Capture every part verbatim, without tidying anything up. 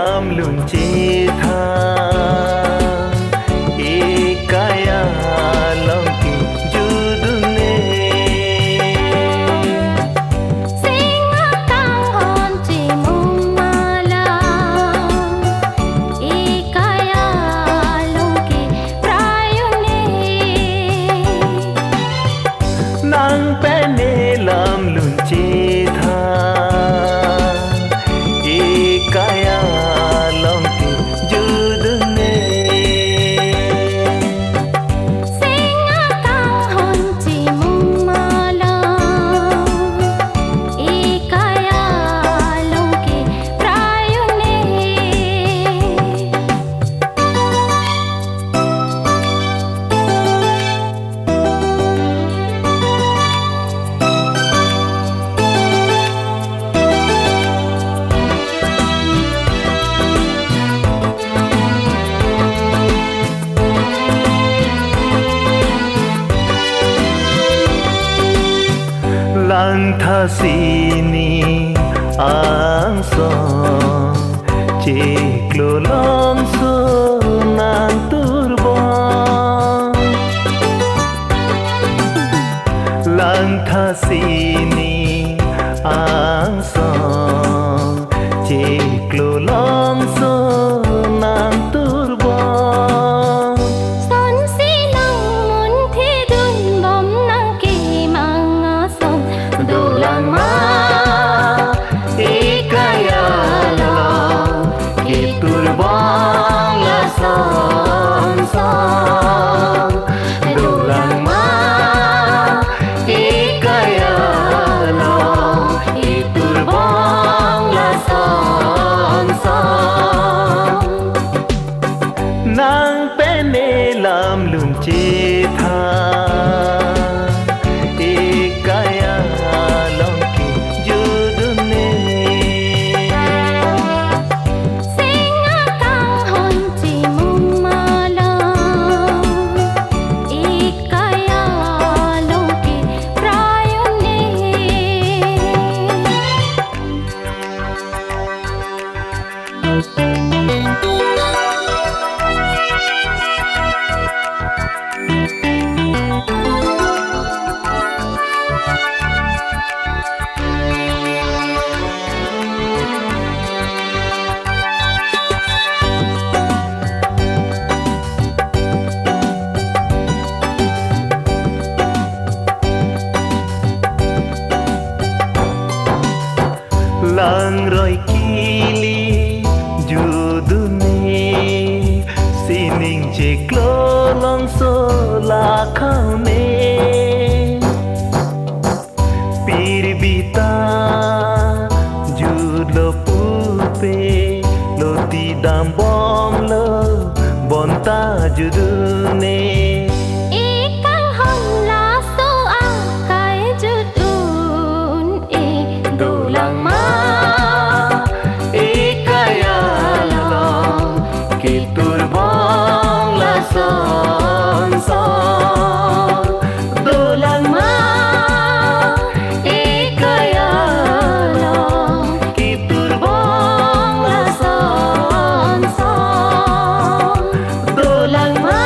Lam lun chetha, ekai along kejut un-e. Sing akanghon chimum alam, ekai along keprai un-e. Nang pen ne lam lun chetha, ekai along kejut un-e. Sing akanghon chimum alam, ekai along keprai un-e. Langtha sining angsong chiklo longso nang turbong. Langtha sining angsong chiklo longso nang turbong. Sonsi nang munthi dunbom nang kemang ason dolang ma, ekai along keturbong lason son. Dolang ma, ekai along keturbong lason son. Nang pen ne lam lun chetha, ekai along kejut un-e. Sing akanghon chimum alam, ekai along keprai un-e. Langroi kili jut un-e, sining chiklo longso lakhang ne. Pirbi ta jutlo pupe, loti dambomlo bonta jut un-e. Ekanghon laso akai jut un-e. Dolang ma, ekai along keturbong lason son. Dolang ma, ekai along keturbong lason son. Dolang ma,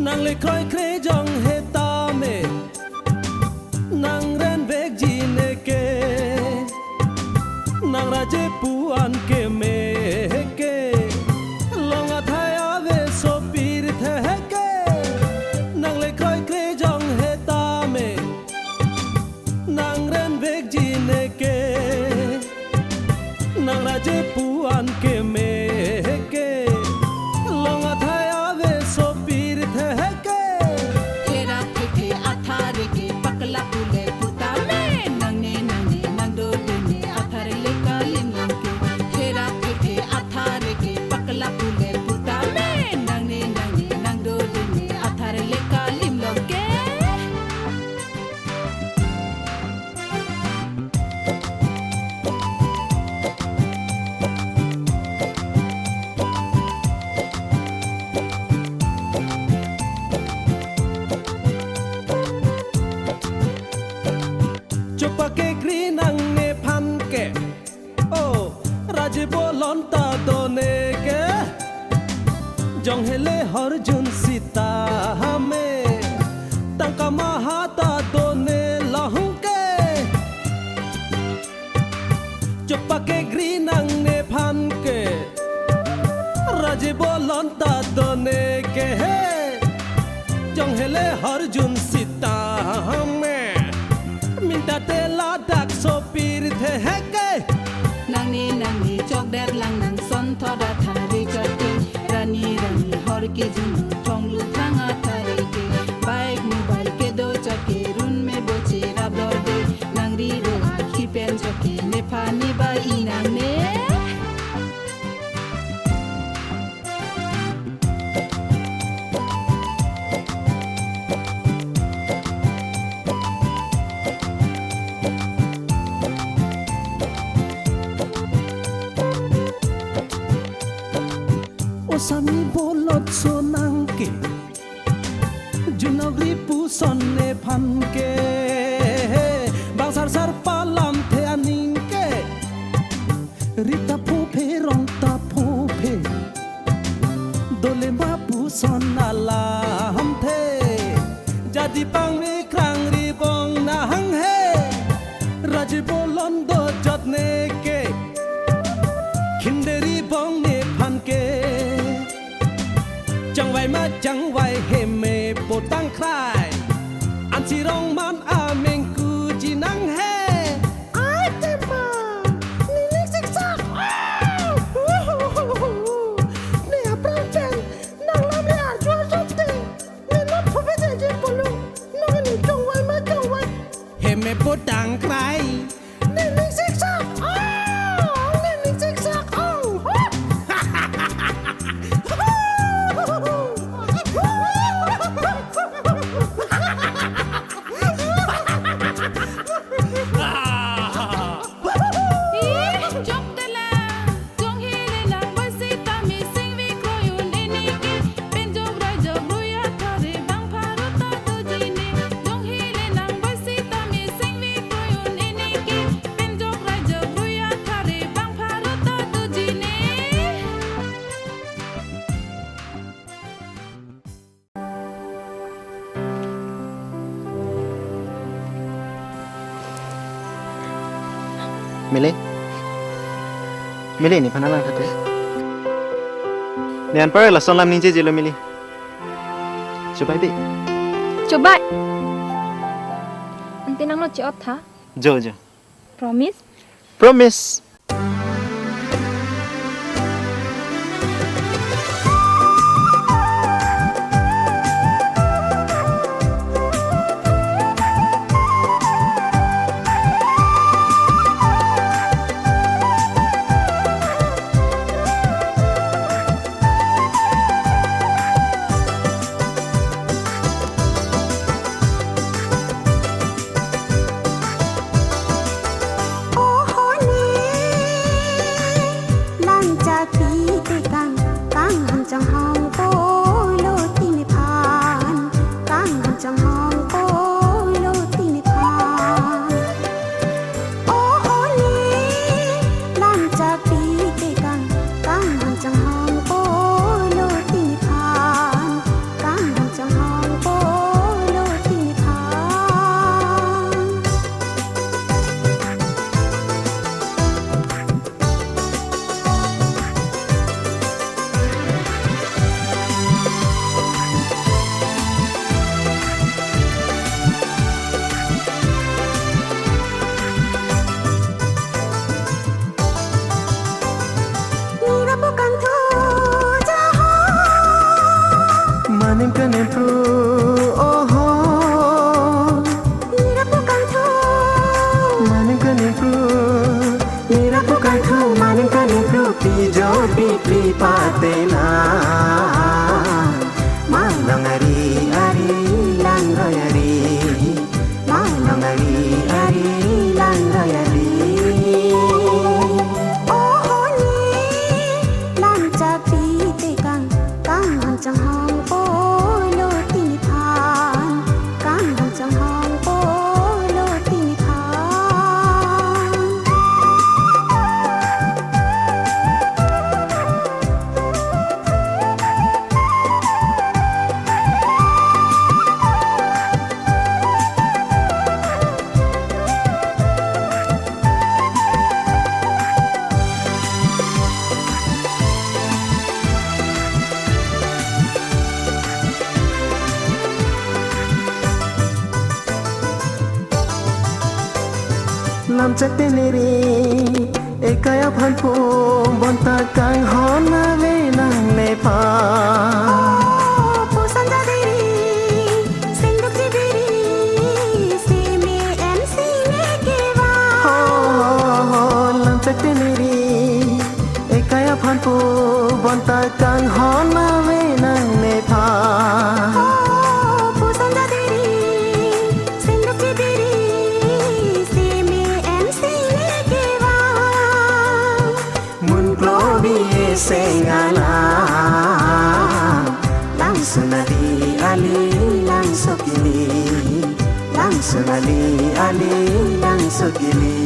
Nang le kroikre jong he tame, nang ren vekji neke, nang raje pu-an keme heke, long athai ave sopir the heke, nang le kroikre jong he tame, nang ren vekji neke, nang raje pu-an keme heke, long athai ave sopir the heke. Therak thekhe athare ke pakla pule putame, nangne nangne nang do dene athare le kalim lang ke. Therak thekhe athare ke pakla pule putame, nangne nangne nang do dene athare le kalim lang ke. Chopake gri nangne phan ke. Oh, raje bolon ta done ke. Jong hele horjun sita hame. Tangka maha ta done lahung ke. Chopake gri nangne phan ke. Raje bolon ta done ke he. Jong hele horjun sita hame. Minta te ladak sopir the heke. Nangne nangne chokdet lang nang son thoda thari chotke. Rani rani hor ke junu thonglu thang athare ke. Bike mobile kedo chake run me boche rap dorde. Nang ri ro akhi pen chake nepha ne ba inangne. O sami bolot so nang ke. Junok ri puson nephan ke. Bang sar sar palamthe aning ke. Ri ta phophe rong ta phophe. Dole ma puson alamthe. Jadi pangri krang ri bong nahang he. Raje bolon do jot neke. Khinde ri bong nephan ke. Changvai ma changvai heme potang krai. Ansi rong man ameng kuji nang he. Ai tema, ninik siksak. Au! Uhuhuhu. Ne aphrang pen, nang lam le arju arju te. Ne non phobe je je polo. Nong ne changvai ma changvai. Heme potang krai. Ninik siksak. Au! Ninik siksak. Au! Ih, jok tela, jong hile nang basi tami singvi kroyun ini ke, penjok rajok ruya thare bang pharota tu jini, jong hile nang basi tami singvi kroyun ini ke, penjok rajok ruya thare bang pharota tu jini. Mili. Mili, nephan alang thate. Ne anpar lason lam ningje jelo, Mili. Chobai bi. Chobai. Ante nangno che-ot tha. Jo, jo. Promise? Promise. Manim kenimpru, oho. Nirapu kangthu. Manim kenimpru. Nirapu kangthu, manim kenimpru, pi jo pi pri patena. Malong ari ari, langroi ari. Malong ari ari, langroi ari. Oho ni, lam chak pi tekang, kanghon changhong polo tiniphan, kanghon changhong polo tiniphan. Lam chak teneri, ekai aphan pu, bonta kanghon ave nangne phan. O, puson jadiri, singduk jibiri, simi M C ne kevan. Ho, ho, ho, lam chak teneri, ekai aphan pu, bonta kanghon ave nangne phan. O, puson jadiri, singduk jibiri, simi M C ne kevan. Mun klobi eseng alam, langsun ali ali, langso kili, langsun ali ali, langso kili.